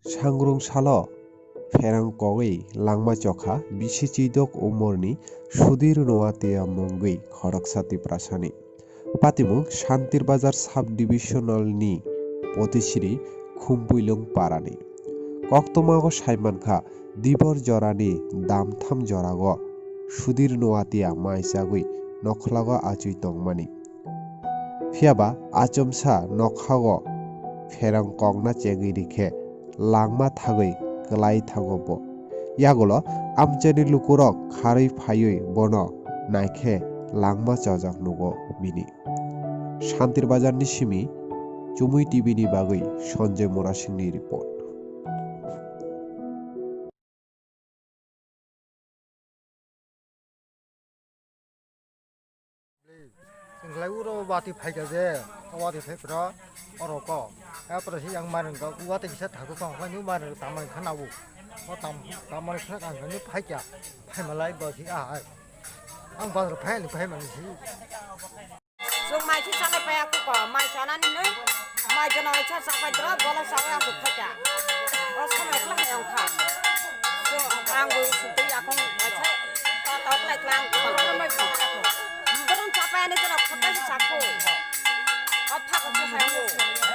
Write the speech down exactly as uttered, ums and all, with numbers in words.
Sangrung salo pherang kogwi langma chokha bisi chidok umorni Sudhir Noatia mungwi khoroksa Tiprasani. Patimung Shantir Bazar Sub Divisional ni Potisri Khumpuilung Parani. Koktwmago saimankha dibor jorani damtham jorago Sudhir Noatia mai chagwi nokhlago achwi tongmani. Phiyaba achomsa nokhago pherang kokna chengwi rikhe langma thagwi kwlai thango bo. Yagulo amchaini lukurok kharwi phaiwi bono naikhe langma chojak nugo bini. Shantir Bazar ni simi Chumui T V ni bagwi Sanjay Murasing ni report. Chwng khlai uro watwi phaikha je, o watwi phaiphra oro kok. Apore se yang mairang kok, watwi kisa thago kong, khlai ni mairang tamani khana o. O tam, tamani khana kang ni phaikha, phaimalai bo si ahai. Ang bazar phai ni phaimani si. Chwng mai si salai paya kuko, mai chanani nwi, mai jona waisa sapai dro, bola sawi asuk phaikha. O samai kla hai ongkha. Chwng ang bo sutwi akong waisa, ta ta klai klang. Borom sapai ani jona khotai si sakho. O thak si hai o.